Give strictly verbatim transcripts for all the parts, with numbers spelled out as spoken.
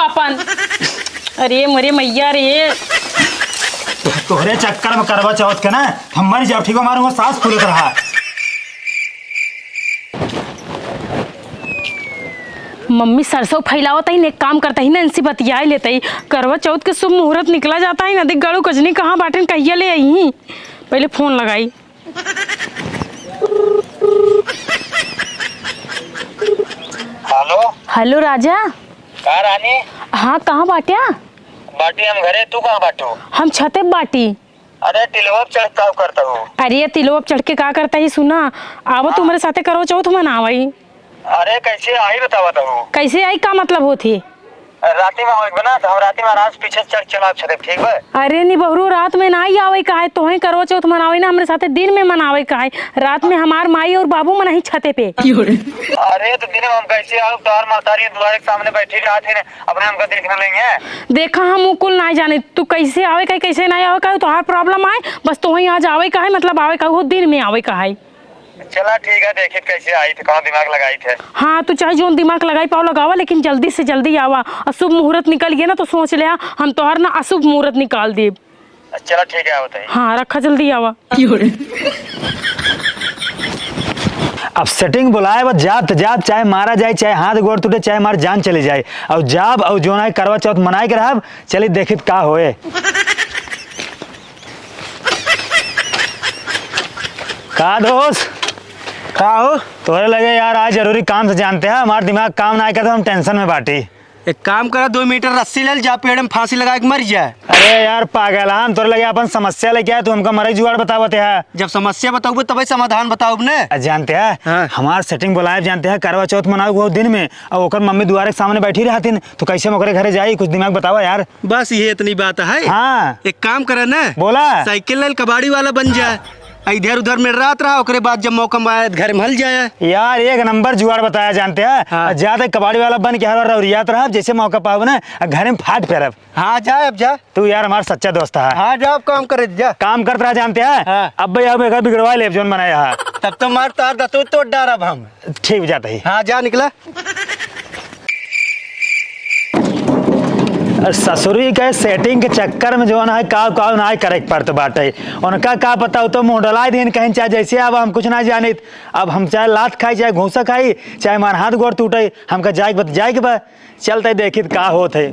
अपन। अरे मोरे मैया रे। तोहरे चक्कर में करवा चौथ के ना हम मर जाओ, ठीक बा? हमारे वहाँ सांस फूलत रहा। मम्मी सरसों फैलावत ही, एक काम करता ही ना, इनसे बतियाए लेते ही। करवा चौथ के शुभ मुहूर्त निकला जाता है ना, देख गड़ू कजनी कहाँ बाटेन, कहिया ले आई ही। पहले फोन लगाई। हेलो। हेलो राजा। का रानी? हाँ, कहाँ बाट्या? बाटी हम घरे, तू कहाँ बाटू? हम छते बाटी। अरे टिलवा पे चढ़ के का करता हूँ? अरे टिलवा पे चढ़ के का करता ही, सुना, आवा तू हाँ। हमरे साथे करवा चौथ मनावई। अरे कैसे आई बतावा तू? कैसे आई का मतलब होत ही? राती में होई बना, तो हम राती में आराम से पीछे से चढ़ के चला छते, ठीक बा? अरे निबहरो, रात में ना ही आवे का है, तोहे करवा चौथ मनावे ना, हमरे साथे दिन में मनावे का है। रात में हमार माई और बाबू मन ही छते पे। अरे तो दिन में हम कैसे आऊ? तोहार महतारी दुआरे के सामने बैठी रहत है ना, अपने हमका देखने लेंगे। देखा, हम उ कुल ना जाने, तू कैसे आवे का है, कैसे ना आवे का है, तोहार प्रॉब्लम आए, बस तोहे आज आवे का है, मतलब आवे का है, वो दिन में आवे का है। चला ठीक है, देखित कैसे आई थे, कौन दिमाग लगाई थे। हाँ, तू चाहे जोन दिमाग लगाई पाओ लगावा, लेकिन जल्दी से जल्दी आवा। अशुभ मुहूर्त निकल गया ना, तो सोच लिया हम तोहर ना अशुभ मुहूर्त निकाल देब। चला ठीक है, आवत है। हाँ, रखा, जल्दी आवा। अब सेटिंग बुलाए बा, जात जात चाहे मारा जाए, चाहे हाथ गोड़ टूटे, चाहे हमार जान चली जाए। और जाब और जोन है करवा चौथ मनाए के रहब, चली देखित का होए। का दोस्त? का हो? तोहरे लगे यार, आज जरूरी काम से जानते हैं, हमार दिमाग काम ना करता, हम टेंशन में बाटी। एक काम करा, दो मीटर रस्सी ले जा, पेड़ में फांसी लगा के मर जा। अरे यार पागल, हम तोरे लगे अपन समस्या लेके आए, तू हमका मरे जुगाड़ बतावत है। जब समस्या बताऊबे तबे समाधान बताऊब ने। आ, जानते हैं, हाँ। हमार सेटिंग बुलाए, जानते हैं, करवा चौथ मनाओ वो दिन में, और ओकर मम्मी दुआरे के सामने बैठी रहतिन, तो कैसे हम ओकरे घरे जाई? कुछ दिमाग बतावा यार। बस ये इतनी बात है। हाँ। एक काम करे ना। बोला। साइकिल ले कबाड़ी वाला बन जा। आ इधर उधर में रात रहा, ओकरे बाद जब मौका में आया, घर में हल जाए। यार, एक नंबर जुगाड़ बताया जानते हैं। हाँ। आ जाते कबाड़ी वाला बन के हर बार रौरियात रहा, जैसे मौका पाओ ना, आ घर में फाट फेरब। हाँ, जा अब जा। तू यार हमार सच्चा दोस्त है। हाँ, जा अब काम करे, जा। काम करत रहा जानते हैं। हाँ। अब भाई, अब एक बिगड़वा ले, जोन बनाया है। तब तो मार तार दतू तोड़ डारब हम। ठीक जाता ही। हाँ, जा निकला। ससुरी के सेटिंग के चक्कर में जौन है, काव काव ना करे के पड़त बाटे। उनका का पता, उ तो मुँह डोलाइ दिन कहीं, चाहे जैसे आवा, हम कुछ ना जानित। अब हम चाहे लात खाई, चाहे घूसा खाई, चाहे हमार हाथ गोड़ टूटे, हमका जाए के बा त जाए के बा। चलते देखित का होत है।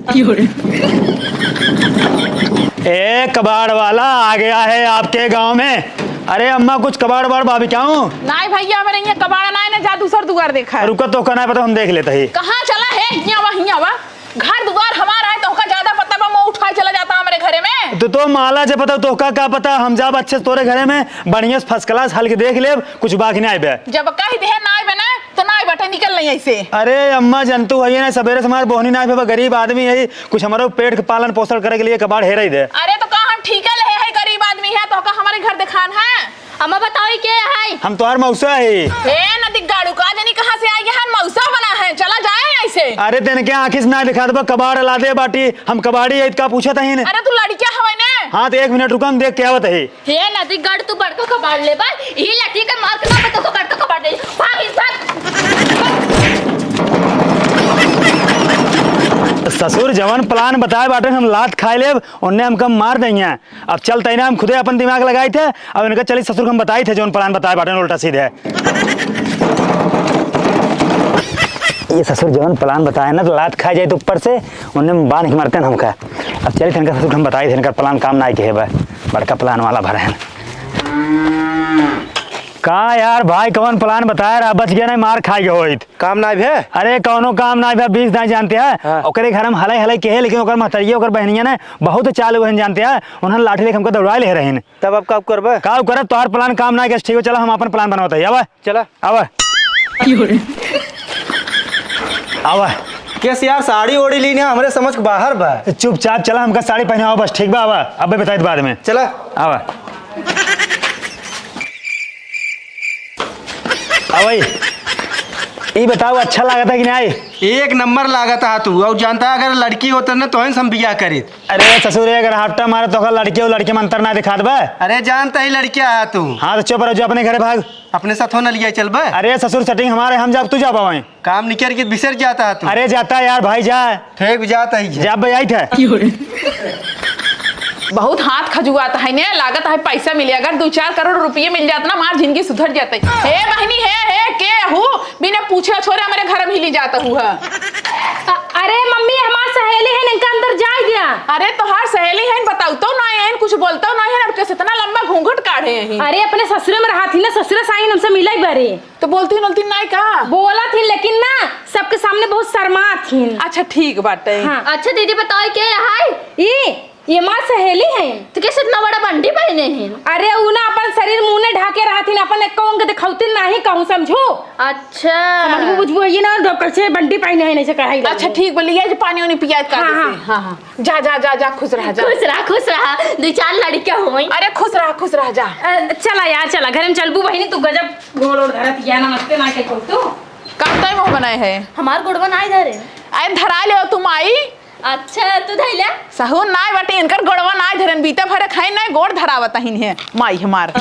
ए कबाड़ वाला, आ गया है आपके गांव में। अरे अम्मा, कुछ कबाड़ वाड़ बा बिकाऊ? नाई भैया, हमरे यहाँ कबाड़ नाई ना, जा दूसर दुआर देखा। रुका, तोहका नाई पता, हम देख लेत ही। कहाँ चला है? हियाँ वा, हियाँ वा। घर दुआर हमार है, तोहका ज्यादा पता बा, मुँह उठाए चला जाता हमरे घरे में। तो, तो माला जे पता, तोहका का पता, हम जाब अच्छे से तोरे घरे में, बढ़िया से first class हल के देख लेब, कुछ बाकी नाई बे। जब कह दिहे नाई बे ना, तो नाई बटे, निकल नहीं ऐसे। अरे अम्मा, जनतू है ना, सबेरे से हमार बोहनी नाई बे, गरीब आदमी है, कुछ हमरो पेट के पालन पोषण करे के लिए कबाड़ हेरे दे। अरे तो का हम ठीका लेहे है, गरीब आदमी है, तोहका हमरे घर देखान है? अम्मा बताओ, ई के है? हम तोहार मौसा है। ए नदी गाड़ू, का जानी कहाँ से आई है, मौसा बना है, चला जाए ऐसे। अरे तेन के आँखी से ना दिखा देबा, कबाड़ ला दे बाटी, हम कबाड़ी है, इतका पूछत हईन। अरे तू लड़किया हवे ने। हाँ तो एक मिनट रुका, हम देख के आवत ही। हे नदी गड़, तू बड़को कबाड़ ले बा, ई लठी के मार के ना तो बड़को कबाड़ दे। भाग इस भाग। ससुर जवन plan बताए बाटे, हम लात खाए लेब, उन्ने हमका मार देंगे। अब चल तैना हम खुदे अपन दिमाग लगाई थे, अब इनका चली ससुर को हम बताई थे, जौन plan बताए बाटे उल्टा सीधे। ये ससुर जौन plan बताए ना, तो लात खा जाए तो ऊपर से, उन्ने बांध के मारते हैं हमका। अब चली थे इनका ससुर को हम बताई थे, इनका plan काम ना आए के है बा, बड़का plan वाला भर है। का यार भाई, कौन plan बताया रहा, बच गया नहीं, मार खाए के होइत। काम ना भे? अरे कौनो काम ना भे, बीस दाई जानते हैं। हाँ। ओकरे घर में हलाई हलाई के है, लेकिन ओकर महतरिया, ओकर बहनिया ने बहुत चालू है जानते हैं, उन्होंने लाठी लेके हमको दौड़ाए ले रहे हैं। तब अब का करबे? का करब, तोहार plan काम ना के, ठीक हो, चला हम अपन plan बनावत है, आवा। चला। आवा। आवा। केस यार, साड़ी ओढ़ी ली ना, हमरे समझ के बाहर बा। चुपचाप चला, हमका साड़ी पहनावा बस, ठीक बा, आवा, अब बताइत बाद में। चला। आवा। आ भाई, ई बताओ, अच्छा लागत है कि नाहीं? एक नंबर लागत है तू। और जानता है, अगर लड़की होत ना, तो हम बियाह करीत। अरे ससुर, अगर हफ्ता मारे तो लड़की और लड़के में अंतर ना दिखात बा। अरे जानता ही लड़किया है तू। हाँ, तो चुप रहो, जो अपने घरे भाग। अपने साथ हो ना लिया चल बा। अरे ससुर, setting हमारे, हम जाब, तू जाबा वहीं। काम निकर के बिसर जाता है तू। अरे जाता यार भाई, जा। ठीक, जाता ही है। जा भाई, आई था। बहुत हाथ खजुआत है ने, लागत है पैसा मिले। अगर दो चार करोड़ रुपये मिल जात ना, हमार जिंदगी सुधर जात। हे बहिनी, हे, हे, के हू? बिना पूछे छोरे हमरे घर में हिली जात हू है। अ-, अरे मम्मी, हमार सहेली है, इनका अंदर जाए दिया। अरे तोहार सहेली है, बताऊ तो ना है, कुछ बोलतो ना है, और कैसे इतना लंबा घूंघट काढ़े हैं? अरे अपने ससुरे में रहा थी ना, ससुरे साइन हमसे मिलाई बारे। तो बोलती नोलती नाई का? बोला थी, लेकिन ना, सबके सामने बहुत शर्मा थी। अच्छा, ठीक बाटे। हाँ। अच्छा दीदी, बताओ के है? ई, ये हमार सहेली है। तो कैसे इतना बड़ा बंडी पहने हैं? अरे, उ ना अपन शरीर मुंह ने ढाके रहा थी ना, अपन एक अंग दिखावती नहीं कहूँ, समझू? अच्छा। समझबू, बुझबू, ये ना, दो कैसे बंडी पहने हैं, नहीं से कढ़ाई अच्छा, लगी। ठीक बोली, ये जो पानी उनी पियात कर हाँ, देते। हाँ। हाँ, हाँ। जा, जा, जा, जा, खुश रहा, जा। खुश रहा, खुश रहा। दो चार लड़कियां होई। अरे, खुश रहा, खुश रहा, जा। अ, चला यार, चला, घर में चलबू बहिनी, तू गजब गोड़ ओड़ धरत या, नमस्ते ना के कोई तू। का तय मुंह बनाए है? हमार गोड़वा नाई धरे। अरे, धरा ले तुम आई। अच्छा, तू धइला? सहू नाई बाटे, इनकर गोड़वा नाई धरन, बीता भरे खाई नाई, गोड़ धरावत हिन है, माई हमार।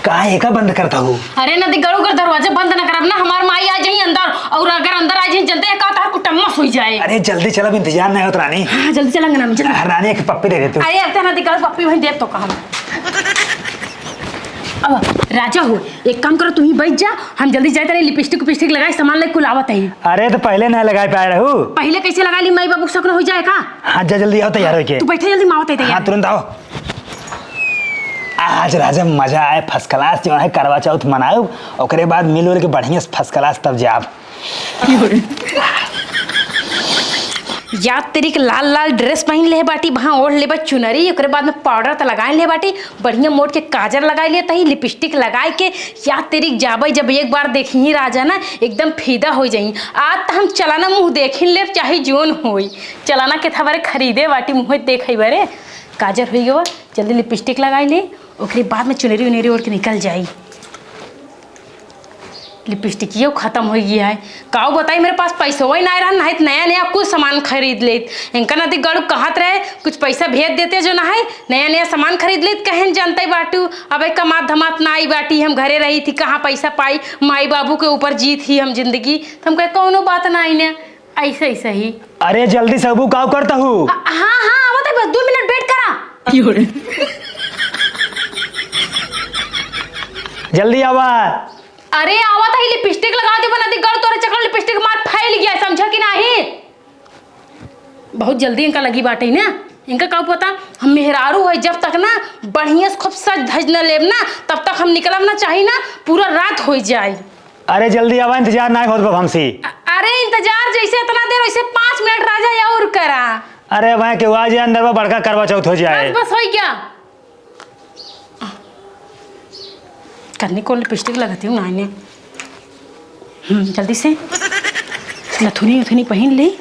का एका बंद करता हूँ? अरे नदी गड़ू, अगर दरवाजा बंद न करब ना, हमार माई आ जाई अंदर, और अगर अंदर आ जाई, जनते हैं का, तार कुटम्मस हो जाए। अरे जल्दी चलब, इंतजार नहीं होत रानी। हाँ, जल्दी चल अंगना में, जल्दी। रानी, एक पप्पी दे दे तू। अरे अब तो नदी गड़ू पप्पी वहीं देब तो कहम। अब राजा हो, एक काम करो, तुम ही बैठ जा, हम जल्दी जाए, तेरे लिपस्टिक उपिस्टिक लगाए, सामान लेके कुल आवत है। अरे तो पहले ना लगाए पाए रहू। पहले कैसे लगा ली, माई बाबू शक न हो जाए का? हाँ, जा जल्दी आओ, तैयार होके। तू बैठे जल्दी, माँ आवत है तैयार। हाँ, तुरंत आओ। आज राजा मजा आए, first class जो है करवा चौथ मनाउब, ओकरे बाद मिल उल के बढ़िया से first class तब जाब। या तेरी के लाल लाल dress पहन ले बाटी, वहाँ ओढ़ ले बा चुनरी, ओकरे बाद में powder त लगाए ले बाटी, बढ़िया मोट के काजर लगाए ले तही, lipstick लगाए के। या तेरी के जाबे जब एक बार देखी ही राजा ना, एकदम फिदा हो जाई। आज त हम चलाना मुँह देखी ले, चाहे जोन होई, चलाना के था बारे खरीदे बाटी, मुँह देखे बारे। काजर होई गवा, जल्दी lipstick लगाई ले, ओकरे बाद में चुनरी उनरी ओढ़ के निकल जाई। लिपस्टिकियो खत्म हो गया है। काऊ बताई, मेरे पास पैसवा ही ना रहन, नहीं तो नया नया कुछ सामान खरीद लेत। इनका नदी गड़ू कहत रहे, कुछ पैसा भेज देते जो ना है, नया नया सामान खरीद लेत। कहन जानते बाटू, अब एक कमात धमात ना आई बाटी, हम घरे रही थी, कहाँ पैसा पाई, माई बाबू के ऊपर जीत ही हम जिंदगी। तो हम कहे, कौनो बात ना आई ने। ऐसे ही सही। अरे जल्दी से अबू, काव करता हूँ? अ-, हाँ, हाँ, आवत है, बस दो मिनट wait करा। जल्दी आवा। अरे आवत है, lipstick लगा दे, बना दी गड़ तोरे चक्कर, lipstick मार फैल गया, समझा कि नहीं? बहुत जल्दी इनका लगी बाटे ना, इनका का पता, हम मेहरारू है, जब तक ना बढ़िया से खूब सज धज न लेब ना, तब तक हम निकलब ना चाही ना, पूरा रात हो जाए। अरे जल्दी आवा, इंतजार नाय होत बा हमसे। अ-, अरे इंतजार जैसे इतना देर, वैसे पाँच मिनट राजा और करा। अरे वहाँ के आज अंदर में बड़का करवा चौथ हो जाए। बस, बस हो गया। करने को लिपस्टिक लगाती हूँ ना इन्हें। हम्म, जल्दी से नथुनी उथुनी पहन ले।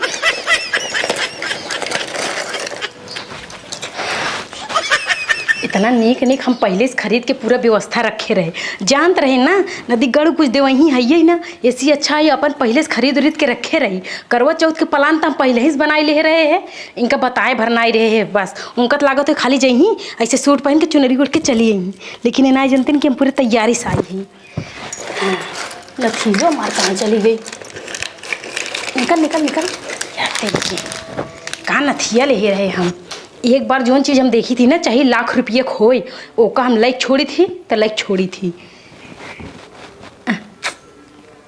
इतना नीक नीक हम पहले से खरीद के पूरा व्यवस्था रखे रहे, जानत रहे ना, नदी गढ़ कुछ देवही है ही ना, ऐसी अच्छा है अपन पहले से खरीद उरीद के रखे रही। करवा चौथ के plan तो हम पहले ही से बनाए ले रहे हैं, इनका बताए भर नाई रहे हैं बस। उनका तो लागत है खाली जइही ऐसे सूट पहन के चुनरी ओढ़ के चली आई, लेकिन ये ना जानते कि हम पूरे तैयारी से आई ही। नथियो हमार कहाँ चली गई? निकल, निकल, निकल। यार, तेरी के। कहाँ नथिया ले रहे हम? एक बार जोन चीज हम देखी थी ना, चाहे लाख रुपये खोए, ओका हम लाइक छोड़ी थी, तो लाइक छोड़ी थी।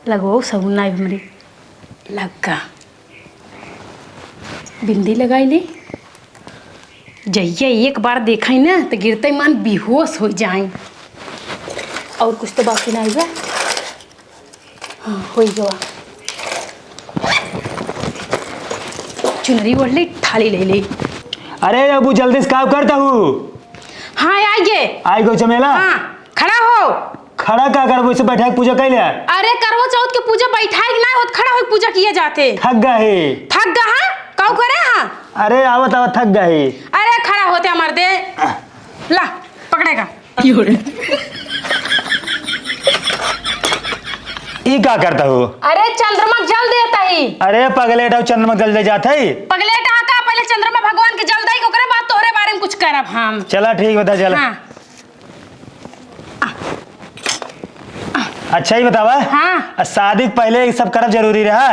लगवाओ सबून नाई हमरे। लग्गा। बिंदी लगाई ली। जइया एक बार देखाई ना, तो गिरते मान बेहोश हो जाए। और कुछ तो बाकी ना बा। हाँ, हो गवा। चुनरी ओढ़ ली, थाली ले ली। अरे अबू, जल्दी से काम करता हूँ। हाँ, आइए। आई गो चमेला। हाँ, खड़ा हो। खड़ा का करबो, इसे बैठा के पूजा कैले। अरे करवा चौथ के पूजा बैठा के ना होत, खड़ा होके पूजा किया जाते। थक गए। थक गए हाँ? काऊ करे हाँ? अरे आवत आवत थक गए। अरे खड़ा होते हमार दे। ला, पकड़ेगा। की हो रे? ई का करत हऊ? अरे, चंद्रमा के जल देत ही। अरे पगलेट हऊ, चंद्रमा के जल दे जात ही? पगलेट हा का, पहिले चंद्रमा भगवान के जल दई, ओकरे बाद तोहरे बारे में कुछ करब हम। चला ठीक बा, चला। हाँ। अच्छा ही बतावा। हाँ। आ, शादी के पहिले ई सब करब जरूरी रहा?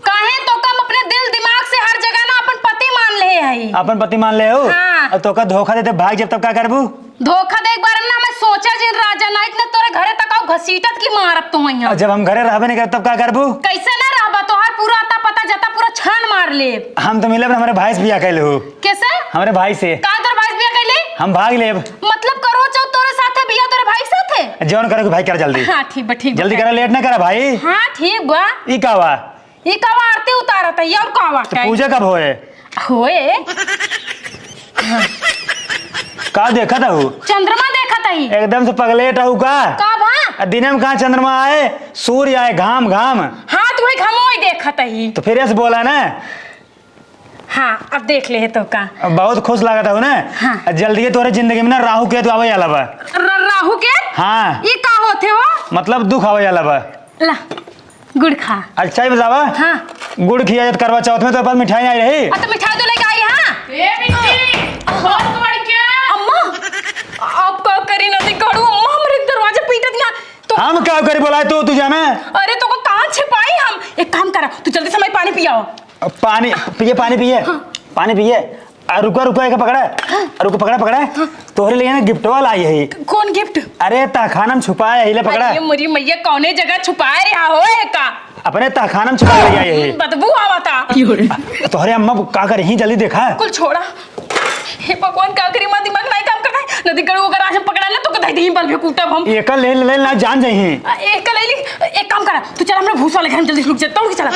काहे, तोका हम अपने दिल दिमाग से हर जगह ना अपन पति मान ले हई। अपन पति मान ले हो? हाँ। और तोका धोखा देते भाग जब तब का करबू? धोखा दे एक बार में ना हमें सोचा जिन राजा, ना इतना तोरे घरे तक आऊ घसीटत की मारब तो वहीं। और जब हम घरे रहबे नहीं करब तब का करबू? कैसे ना रहबा, तोहार पूरा अता पता जता पूरा छान मार ले। हम तो मिलब ना, हमरे भाई से बियाह कैले हो। कैसे? हमरे भाई से। का तोर भाई से बियाह कैले? हम भाग लेब। मतलब करो चाहो तोरे साथे बियाह तोरे भाई के साथे? जौन करो कि भाई कर जल्दी। हाँ ठीक बा, ठीक बा। जल्दी करा, लेट ना करा भाई। हाँ ठीक बा। ई का बा? ई का बा, आरती उतारत है, और का बा तो कहीं? पूजा कब होए? होए। का देखत हऊ? चंद्रमा देखत हई। एकदम से पगलेट हऊ का? का बा? आ, दिने में कहाँ चंद्रमा आए, सूर्य आए, घाम घाम। हाँ, तो वही घमोई देखत हई। तो फिर ऐसे बोला ना। हाँ, अब देख ले तो का। अब बहुत खुश लागत हऊ ना। हाँ। आ, जल्दी तोरे जिंदगी में ना राहु केतु आवे वाला बा। र-, राहु के? हाँ। ई का होते हो? मतलब दुख आवे वाला बा। ला, गुड़ खा। अच्छा ही बतावा। हाँ। गुड़ खिया जत करवा चौथ में तो पास मिठाई नहीं रही। आ, तो मिठाई तो लेके आई, हाँ। ए बिट्टी, बहुत बड़ क्या? अम्मा, आप का करी ना दिखड़ू, अम्मा हमरे दरवाजे पीटत ना। तो हम का करी बोलाए तू, तू जाने? अरे तो को कहाँ छिपाई हम? एक काम करा, तू जल्दी से हमें पानी पियाओ। पानी पिए, पानी पिए। हाँ। पानी पिए। आ, रुका, रुका, एका पकड़ा। हाँ। आ, रुका, पकड़ा, पकड़ा। हाँ। तोहरे लिए ना गिफ्टवा लाई है। कौन गिफ्ट? अरे, तहखाना में छुपाए है, ले पकड़ा। अरे, मोरी मैया, कौने जगह छुपाए रहा हो एका? अपने तहखाना में छुपाए ले आई है। हम्म, बदबू आवता। तोहरे अम्मा का कर ही जल्दी देखा। कुल छोड़ा। हे भगवान, का करी, माँ दिमाग नहीं काम करता है। नदी गड़ू अगर आज हम पकड़ा ना, तो कदाई दही बल भी कूटब हम। एका ले, ले, ना जान जाई हैं। आ, एका ले ली, एक काम करा, तू चला, हमरा भूसा ले घर में जल्दी से, रुक जा, दौड़ के चला।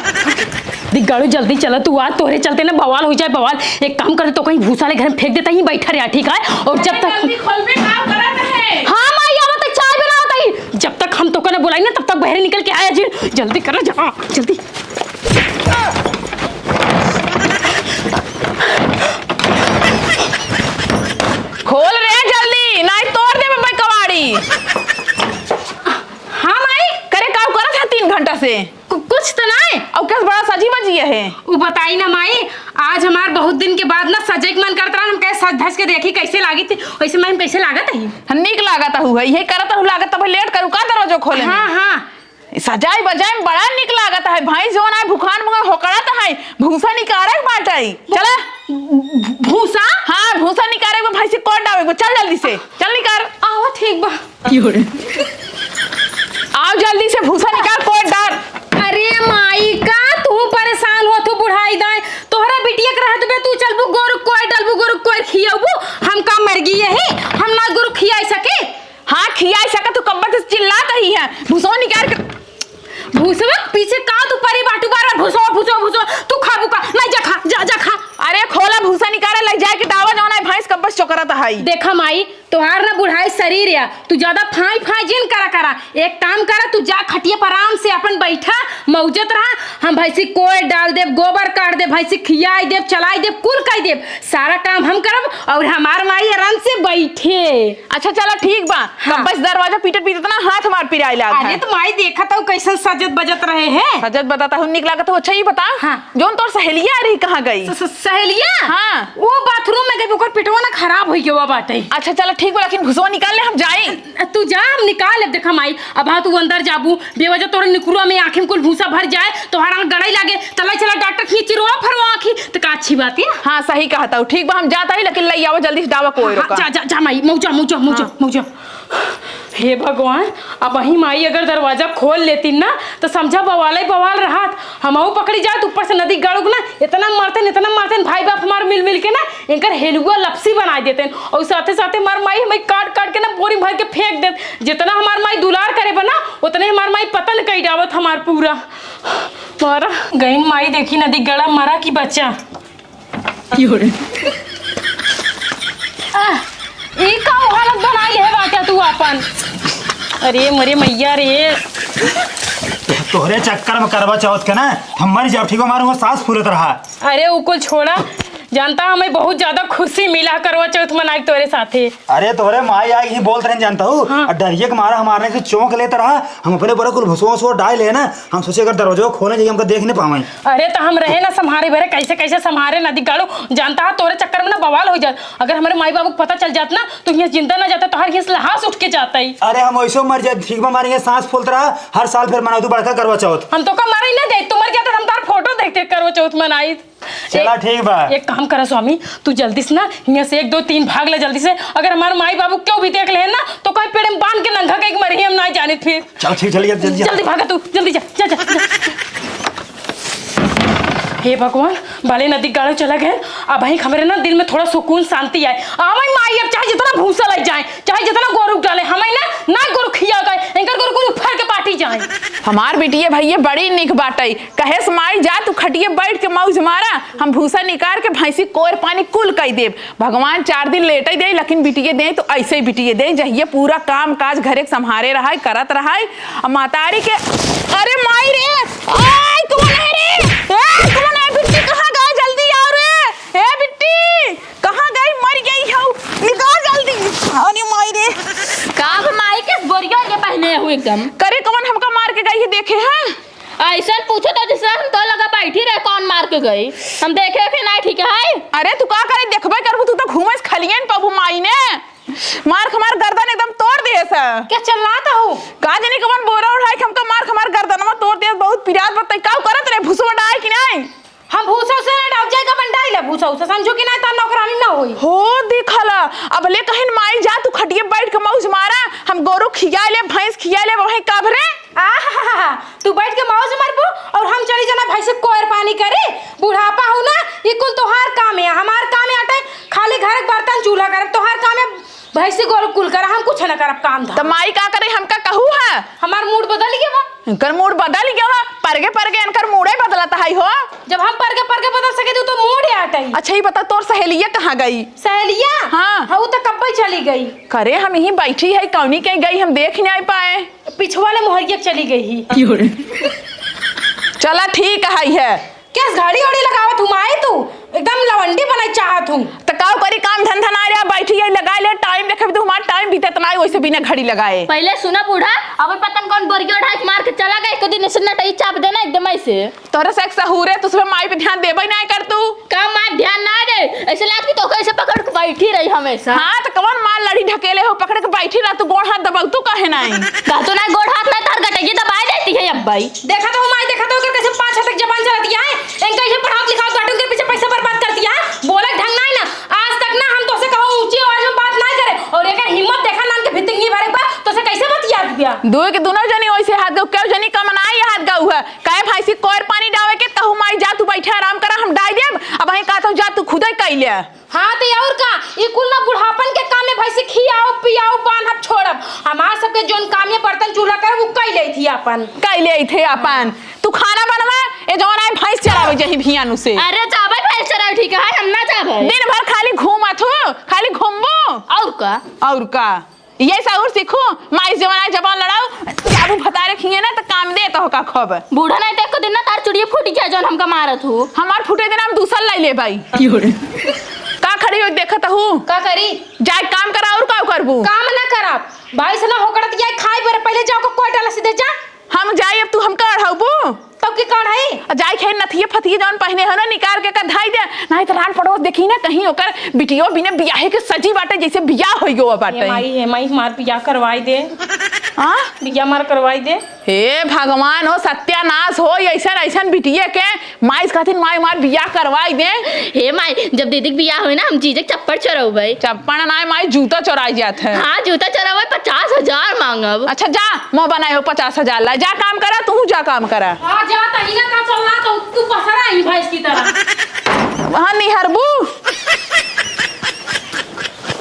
दिग्गाड़ू, जल्दी चला, तू आ, तोहरे चलते ना बवाल हो जाए, बवाल। एक काम कर, तो कहीं भूसा ले घर में फेंक देता ही, बैठा रहा, ठीक है? और जब तक जल्दी खोल पे काम करत है। हाँ माई, आवत है, चाय बनावत है। जब तक हम तोका ना बुलाई ना, तब तक बहरे निकल के आया जी। जल्दी कर, जा जल्दी। खोल रे जल्दी, नहीं तोड़ देबे भाई कवाड़ी। हाँ माई। करे, का करत है तीन घंटा से? कु-, कुछ तो नहीं। अब कैसे बड़ा सजी बजी है? उ बताई ना माई, आज हमार बहुत दिन के बाद ना सजे के मन करत रहा, हम कहे सज धज के देखी कैसे लागी थी, वैसे माई हम कैसे लागत है? हाँ, नीक लागत हूँ है, यही करत हूँ लागत, तब लेट करू का दरवाजो खोले में? हाँ, हाँ। सजाई बजाई में बड़ा नीक लागत है भाई, जौन आए भुखान मुंह होकड़त है, भूसा निकारे के बाटे। चला। भू-, भूसा? हाँ, भूसा निकारे के भाई से कोट डावे के, चल जल्दी से, चल निकार। आवा, ठीक बा। की हो रे? आओ जल्दी से भूसा निकाल, कोट डाल। अरे माई, का तू परेशान हो, तू बुढ़ाई दाए, तोहरा बिटिया के रहत बे, तू चलबू गोरु कोई डलबू, गोरु कोई खियबू, हम का मर गई यही, हम ना गोरु खियाई सके। हाँ, खियाई सके, तू कब्बे से चिल्लात ही है, भूसवा निकाल के। भूसवा के पीछे का तू परी बाटू, बार बार भूसवा, भूसवा, भूसवा, तू खाबू का? नहीं, जा खा, जा, जा खा। अरे खोला, भूसा निकाला, ले जाए के डावा जौन है, भैंस कब्बे से चोकरत है। देखा माई, तोहार ना बुढ़ाई शरीर या, तू ज्यादा फाई फाई जिन करा करा। एक काम करा, तू जा खटिया पर आराम से अपन बैठा, मौजत रहा। हम भैंसी कोय डाल देब, गोबर काट देब, भैंसी खियाई देब, चलाई देब, कुल कई देब। सारा काम हम करब और हमार माई आराम से बैठे। अच्छा चला ठीक बा। हाँ। कब बस दरवाजा पीटत पीटत ना हाथ मार पिराए लाग अरे है। तो माई देखत हूँ कैसन सजत बजत रहे हैं। सजत बजत हूँ निक लागत हूँ। अच्छा ये बता हाँ। जौन तोर सहेलिया आ रही कहाँ गई? स-, स-, सहेलिया? हाँ। वो बाथरूम में गई, ओकर पेटवा ना खराब हो गया बाटे। अच्छा चला ठीक बा, लेकिन भुसवा निकाल ले, हम जाई। तू जा, हम निकाल लेब। देखा माई, अब हाँ तू अंदर जाबू, बेवजह तोरे निकुरवा में आँखी में कुल भूसा भर जाए, तोहार आँख गड़ाई लागे, त लाई चला डॉक्टर खींची रोआ फरवा आँखी, त का अच्छी बात है? हाँ सही कहत हूँ, ठीक बा हम जात हई, लेकिन लई आवा जल्दी से दवा कोई हाँ, रोका। जा, जा, जा माई, मौजा, मौजा, मौजा, हाँ। मौजा। हे भगवान, अब वही माई अगर दरवाजा खोल लेती ना, त समझा बवाले बवाल रहत, हमहू पकड़ी जात, ऊपर से नदी गड़ुक ना, इतना मारतन, इतना मारतन, भाई बाप हमार मिल मिल के ना, इनकर हेलुआ लपसी बनाई देतन, और साथे साथे हमार माई हमें काट काट के ना बोरी भर के फेंक देत। जितना हमार माई दुलार करे बा ना, उतने हमार माई पतन कई डावत हमार पूरा। मारा गईन माई, देखी नदी गड़ा मरा की बच्चा। की हो रे? आ, ई का हालत बनाई है बाटे तू आपन? अरे मोरे मैया रे। तोहरे चक्कर में करवा चौथ के ना हम मर जाओ, ठीक बा? हमारे वहाँ सांस फूलत रहा। अरे उ कुल छोड़ा, जानता, हमें बहुत ज्यादा खुशी मिला करवा चौथ मनाई तोरे साथे। अरे, तोरे माई आए ही बोलत रहन, जानता हूँ। हाँ। और डरिए के मारा हमारे से चौंक लेत रहा। हम अपने बड़ा कुल भुसवा उसवा डाल ले ना, हम सोचे अगर दरवाजा खोले जाइए, हमका देख नहीं पावे। अरे, तो हम रहे ना संभारे बरे, कैसे कैसे संभारे ना दिगाड़ू। जानता है, तोरे चक्कर में ना बवाल हो जात। अगर हमारे माई बाबू को पता चल जात ना, तो यहाँ जिंदा ना जाता, तोहार यहाँ से लहास उठ के जाता ही। अरे, हम वैसे मर जाए, ठीक बा, मारेंगे, सांस फूलत रहा, हर साल फिर मनाओ तू बड़का करवा चौथ। हम तो का मरे ही ना दे, तू मर जाता, हम तार फोटो देख देख करवा चौथ मनाई। चला, ए, ठीक बा। एक काम करा स्वामी, तू जल्दी से ना, हियां से एक, दो, तीन भाग ले जल्दी से। अगर हमारे माई बाबू क्यों भी देख ले ना, तो कहीं पेड़ में बांध के नंगा कहीं मरी, हम ना जाने फिर। चल, ठीक, जल्दी, जल्दी, जल्दी। जल्दी भागा तू, जल्दी जा, जा, जा, जा। हे भगवान, भले नदी गाड़ो चला गए, अब ही हमरे ना दिल में थोड़ा सुकून, शांति आए। आवे माई, अब चाहे जितना भूसा लग जाए, चाहे जितना गोरू डाले, हमें ना, ना गोरू खिया गए, इनकर गोरू कुल उफर के पाटी जाए। हमार बिटिया भैया बड़ी निक बाटई, कहेस माई जा तू खटिए बैठ के मौज मारा, हम भूसा निकार के भैंसी कोर पानी कुल कई देब। भगवान चार दिन लेटे दे, लेकिन बिटिए दे तो ऐसे ही बिटिए दे, जहिए पूरा काम काज घरे के संभारे रहाई, करत रहाई। अब मातारी के, अरे माई रे, आय कौन है रे? ए कौन है बिट्टी, कहाँ गए? जल्दी आओ रे। ए बिट्टी, कहाँ गई? मर गई हऊ, निकाल जल्दी। अरे माई रे। का अब माई के बोरिया के पहने हऊ एकदम? करे कौन हमका मार के गई है, देखे हैं? ऐसन पूछो तो जैसे हम तो लगा बैठी रहे, कौन मार के गई? हम देखे के ना, ठीक है? अरे तू का करे, देखबे करबू, तू तो घूमे से खलियन पाबू माई ने। मार हमार गर्दन एकदम तोड़ दिए से। क्या चिल्लात हऊ? का जानी कौन बोरा उठाई के हमका मार हमार गर्दनवा तोड़ दिए, बहुत पिरात बा। तई का करत रहे, भूसा डाल कि नहीं? हम भूसा उसा ना डाल जाए, का बंडाई ले भूसा उसा, समझो कि ना, तार नौकरानी ना होई। हो दिखला, अब ले कहिन माई जा तू खटिए बैठ के मौज मारा, हम गोरू खिया ले, भैंस खिया ले, वहीं काभरे। आहा, तू बैठ के मौज मारबू और हम चली जाना भैंसी कोयर पानी करे। बुढ़ापा हो ना, ये कुल तोहार काम है, हमार काम है अटे खाली घर के बर्तन चूल्हा करब, तोहार काम है भैंसी गोरू कुल कर, हम कुछ ना करब काम धाम। त माई का करे, हमका कहू है? हमार मूड बदल गया बा। इनकर मूड बदल गया बा, परगे परगे इनकर मूडे बदलत है हो। जब हम परगे परगे बदल सके तू तो मूड है अटई। अच्छा ये बता तोर सहेलिया कहाँ गई? सहेलिया? हाँ। हाँ, वो तो कब्बे चली गई। करे हम यहीं बैठी है, कौनी कहीं गई हम देख नहीं पाए। पिछवाले मोहरिया चली गई ही। चला ठीक है, है। क्या घड़ी उड़ी लगावत हूँ माई तू? एकदम लवंडी बनाई चाहत हूँ। त का करी, काम धंधा ना रहा, बैठी है, लगा ले टाइम, देखे भी तू हमार टाइम बीतत ना, वैसे बिना घड़ी लगाए। पहले सुना बूढ़ा, अब पता न कौन बोरिया उठा के मार के चला गए, एक दिन ऐसे नटई चाप देना एकदम ऐसे। तोरे से एक सहूरे, तू सुबह माई पे ध्यान देबे ना कर तू। का माँ ध्यान ना दे, ऐसे लाग कि तोके ऐसे पकड़ के बैठी रही हमेशा। हाँ, त कौन माँ लड़ी ढकेले हो, पकड़ के बैठी रह, तू गोड़ हाथ दबाऊ, तू काहे नाई? कहतो ना गोड़ हाथ ना, तार गटैया दबाए देती है अब भाई। देखा तो माई, देखा तो ओकर कैसे पाँच हाथ तक जबान चलत है। इनका इहे पढ़ावत लिखावत बाटू, उनके पीछे पैसा बर्बाद कर दिया। बोले ढंग नाई ना, आज तक ना हम तोसे कहो ऊंची आवाज में बात नाई करे। और एकर हिम्मत देखा नान के भितिंगी भरे बा, तोसे कैसे बतियात बिया? दो के दोनों जनी वैसे हाथ गऊ, केहू जनी कम नाई हाथ गऊ है। काहे भैंसी कोयर पानी डावे के, तहु माई जा तू बैठे आराम करा, हम डाई देब। अब वहीं कहत हूँ जा तू खुदे कई ले। हाँ, तो और का? ई कुल ना बुढ़ापन के काम में भैंसी खियाओ, पियाओ, बांधब, छोड़ब। हमार सबके जोन काम है बर्तन चूल्हा करे, वो कई लेई थी अपन। कई लेई थे अपन। तू खाना बनवा, ए जवन आई भैंस चरावे जही भियानु से। अरे जाबे भैंस चरावे, ठीक है, हम ना जाबे। दिन भर खाली घूमत हो, खाली घूमबो। और का? और का? ये सहूर सीखू, माई जवन आई जबान लड़ाऊ, जाबू भतारे खिए ना त काम दे तो का खब। बूढ़ा नहीं तो एक दिन ना तार चुड़िए फूट जाए जौन हमका मारत हूँ। हमार फूटे दिन हम दूसर लाई ले भाई। का खड़ी हो देखत हूँ? का करी? जाए काम करा और का करबू? काम ना करब। भाई से ना होकड़त जाए खाए पर पहले जाओ को कोई डाला सीधे जा। हम जाई, अब तू हमका अढ़ाउबू? तब के काढ़ाई? आ जाई खेन नथिये फथिये जौन पहिने हो ना, निकार के का धाई दे। नाहीं त रान पड़ोस देखी ना, कहीं ओकर बिटियो बिने बियाहे के सजी बाटे, जैसे बियाह होई गो बाटे। हे माई, हे माई, हमार बियाह करवाई दे। हाँ? बियाह हमार करवाई दे। हे भगवान हो, सत्यानाश हो, ऐसन, ऐसन बिटिये के माई से कहथिन, "माई, हमार बियाह करवाई दे।" हे माई, जब दीदी के बियाह होई ना, हम जीजे के चप्पल चोरउबे। चप्पल ना, माई, जूता चोराई जात है। हाँ, जूता चोरउबे, पचास हजार मांगब। अच्छा, जा, मुँह बनाए हो, पचास हजार ला, जा काम करा, तू जा काम करा। हाँ, जा, तही ना का चलना, तो तू पसरा ही भैंस की तरह। हाँ, निहरबू।